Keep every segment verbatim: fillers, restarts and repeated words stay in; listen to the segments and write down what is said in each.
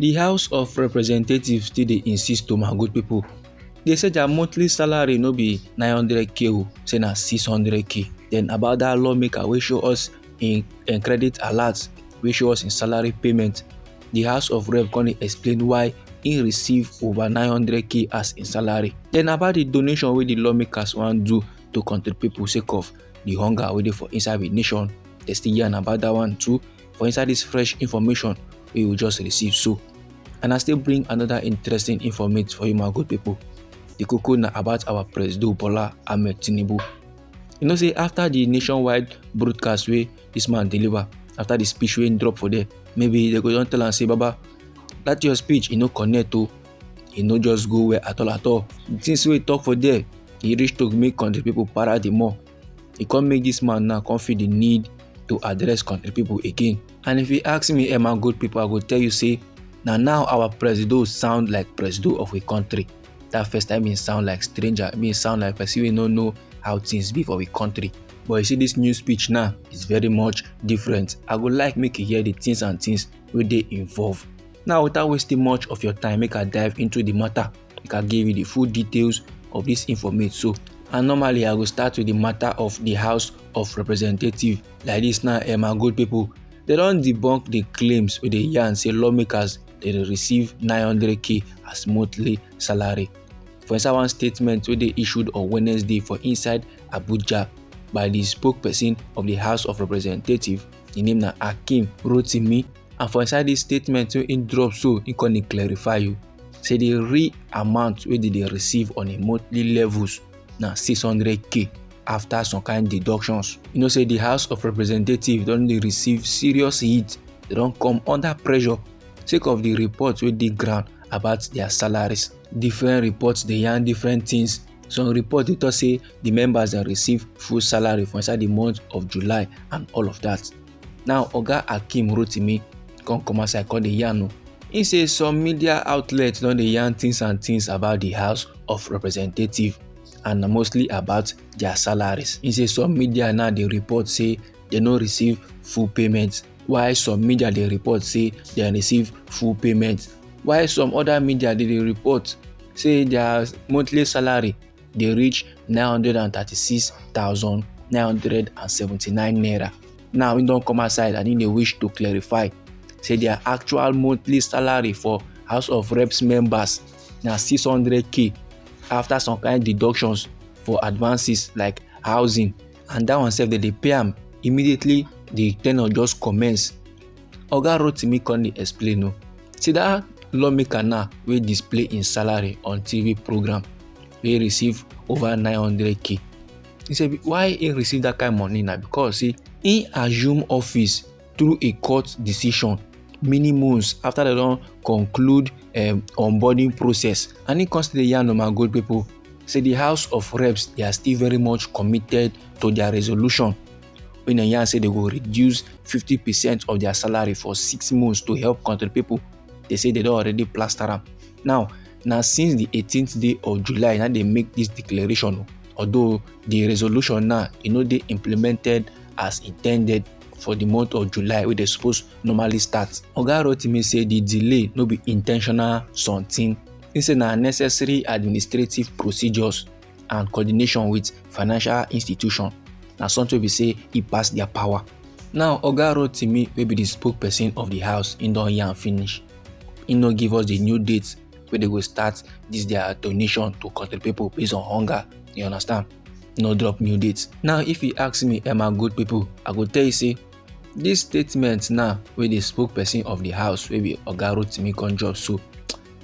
The House of Representatives still dey insist to, my good people. They say their monthly salary no be nine hundred k o, say na six hundred k. Then about that lawmaker wey show us in, in credit alert, wey show us in salary payment, the House of Rep come dey explain why he receive over nine hundred k as in salary. Then about the donation wey the lawmakers wan do to country people sake of the hunger wey dey for inside the nation, they still yarn about that one too for inside this fresh information wey we just receive so. And I still bring another interesting informate for you, my good people. The koko na about our Presido Bola Ahmed Tinubu. You know say after the nationwide broadcast wey this man deliver, after the speech wey he drop for there, maybe they go don tell am say, "Baba, that your speech, e no connect o, e no just go well at all at all. The things wey you talk for there, e reach to make country people para the more." E come make this man now come feel the need to address country people again. And if you ask me, eh, my good people, I go tell you say, na now our Presido sound like Presido of a country. That first time he sound like stranger, he sound like person wey no know how things be for a country. But you see this new speech now, it's very much different. I go like make you hear the things and things wey dey involved. Now, without wasting much of your time, make I dive into the matter, make I give you the full details of this informate so. And normally, I go start with the matter of the House of Representatives. Like this now, eh, my good people, they don debunk the claims wey dey yarn say lawmakers dey receive nine hundred k as monthly salary. For inside one statement wey dey issued on Wednesday for inside Abuja by the spokesperson of the House of Representatives, the name na Akeem Rotimi, and for inside this statement wey he drop so, he come dey clarify you say the real amount wey they dey receive on a monthly levels na six hundred k after some kind deductions. You know say the House of Representatives don dey receive serious heat, they don come under pressure sake of the report wey dey ground about their salaries. Different reports dey yarn different things. Some report dey talk say the members dem receive full salary for inside the month of July and all of that. Now, Oga Akeem Rotimi come come outside come dey yarn o. He say some media outlets don dey yarn things and things about the House of Representatives and mostly about their salaries. He say some media now dey report say they no receive full payment, while some media dey report say they receive full payment, while some other media dey dey report say their monthly salary dey reach nine hundred and thirty-six thousand nine hundred and seventy-nine naira. Now, he don come outside and he dey wish to clarify say their actual monthly salary for House of Reps members na six hundred k after some kind deductions for advances like housing, and that one sef dem dey pay am immediately the tenure just commence. Oga Rotimi come dey explain o. See that lawmaker now wey display im salary on T V program, wey receive over nine hundred k. He say why he receive that kind money na because say he assume office through a court decision many months after they don conclude um, onboarding process. And he come still dey yarn o, my good people, say the House of Reps, they are still very much committed to their resolution wey na yarn say they go reduce fifty percent of their salary for six months to help country people. They say they don already plaster am. Now, na since the eighteenth day of July na they make this declaration o. Although the resolution now, e no dey implemented as intended for the month of July wey dey suppose normally start. Oga Rotimi say the delay no be intentional something. He say na necessary administrative procedures and coordination with financial institution. Na something wey be say e pass their power. Now, Oga Rotimi, wey be the spokesperson of the House, he don yarn finish. He no give us the new date wey they go start this their donation to country people based on hunger. You understand? No drop new dates. Now, if you ask me, eh, my good people, I go tell you say this statement now wey the spokesperson of the House, wey be Oga Rotimi, come drop so,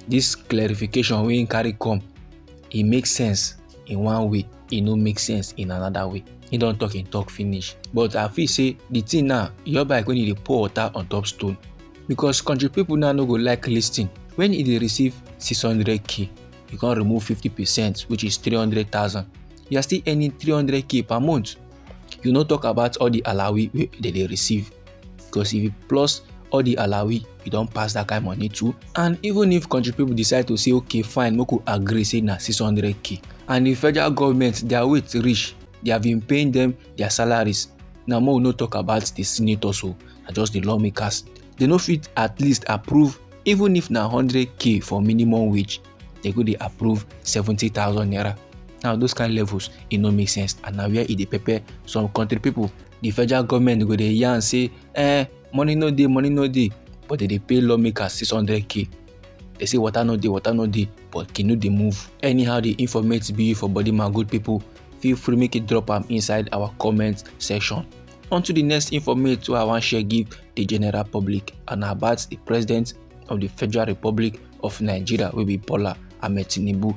this clarification wey he carry come, e make sense in one way, e no make sense in another way. He don talk him talk finish. But I feel say the thing now, your bike when you dey pour water on top stone, because country people now no go like listen. When e dey receive six hundred k, you can remove fifty percent, which is three hundred thousand. You are still earning three hundred k per month. You no talk about all the alawi wey they dey receive, because if you plus all the alawi, you don pass that kind money too. And even if country people decide to say, "Okay, fine, make we agree say na six hundred k," and the federal government, their weight reach, they have been paying them their salaries. Now, more we no talk about the senators o, na just the lawmakers. They no fit at least approve Even if na hundred k for minimum wage, they go dey approve seventy thousand naira. Now those kind levels, e no make sense, and na where e dey pepper some country people. The federal government go dey yarn say, eh, money no dey, money no dey, but they dey pay lawmakers six hundred k. They say water no dey, water no dey, but canoe dey move. Anyhow the informate be for body, my good people, feel free make you drop am inside our comment section. On to the next informate wey I wan share give the general public, and about the president of the Federal Republic of Nigeria, wey be Bola Ahmed Tinubu.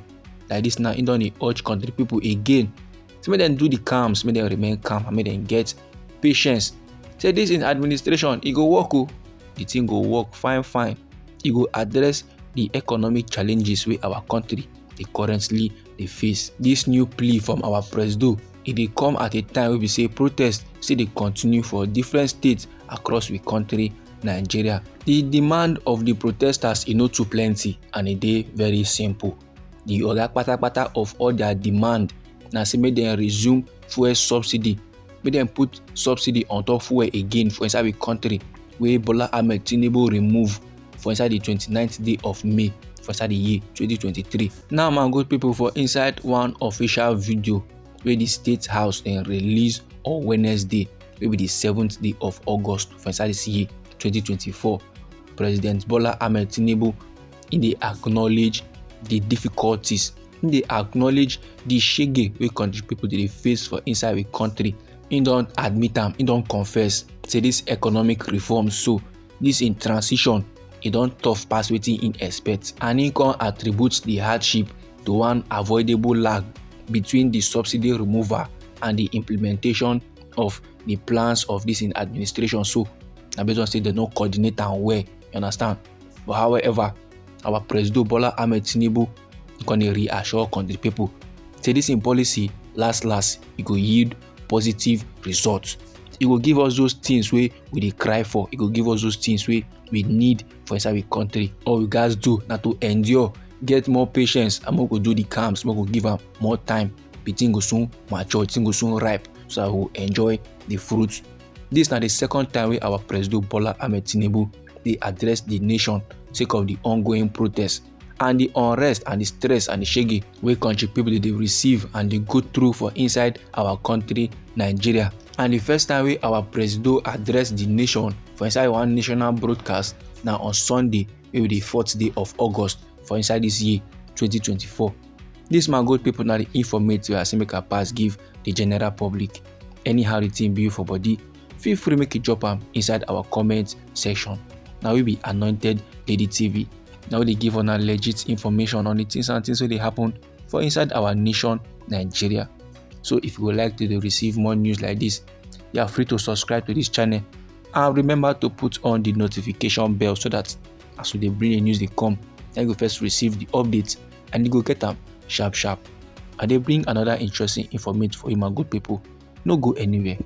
Like this now, he don dey urge country people again, so make dem do the calms, make dem remain calm, and make dem get patience. Say this in administration, e go work o. The thing go work fine fine. E go address the economic challenges wey our country dey currently dey face. This new plea from our presido, e dey come at a time wey be say protests still dey continue for different states across we country, Nigeria. The demand of the protesters, e no too plenty, and e dey very simple. The oga patapata of all their demand na say make dem resume fuel subsidy, make dem put subsidy on top fuel again for inside the country wey Bola Ahmed Tinubu remove for inside the twenty-ninth day of May for inside the year twenty twenty-three. Now, my good people, for inside one official video wey the State House dem release on Wednesday, wey be the seventh day of August for inside this year twenty twenty-four, President Bola Ahmed Tinubu, he dey acknowledge the difficulties, he dey acknowledge the shege wey country people dey face for inside the country. He don admit am, he don confess say this economic reform, so this in transition, e don tough pass wetin he expect, and he come attribute the hardship to one avoidable lag between the subsidy removal and the implementation of the plans of this in administration. So na based on say dem no coordinate am well, you understand? But however, our Presido Bola Ahmed Tinubu come dey reassure country people say this in policy, last last, e go yield positive results. E go give us those things wey we dey cry for. E go give us those things wey we need for inside we country. All we gats do na to endure, get more patience, and make we do the calms, make we give am more time. The thing go soon mature, the thing go soon ripe, so I go enjoy the fruits. This na the second time wey our Presido Bola Ahmed Tinubu dey address the nation sake of the ongoing protests and the unrest and the stress and the shege wey country people dey receive and dey go through for inside our country, Nigeria. And the first time wey our Presido address the nation for inside one national broadcast na on Sunday, wey be the fourth day of August for inside this year twenty twenty-four. This, my good people, na the informate wey I say make I pass give the general public. Anyhow the thing be you for body, feel free make you drop am inside our comment section. Na we be Anointed Lady T V. Na we dey give una legit information on the things and things wey dey happen for inside our nation, Nigeria. So if you would like to dey receive more news like this, you are free to subscribe to this channel. And remember to put on the notification bell so that as we dey bring the news dey come, then you go first receive the updates and you go get am sharp sharp. I dey bring another interesting informate for you, my good people. No go anywhere.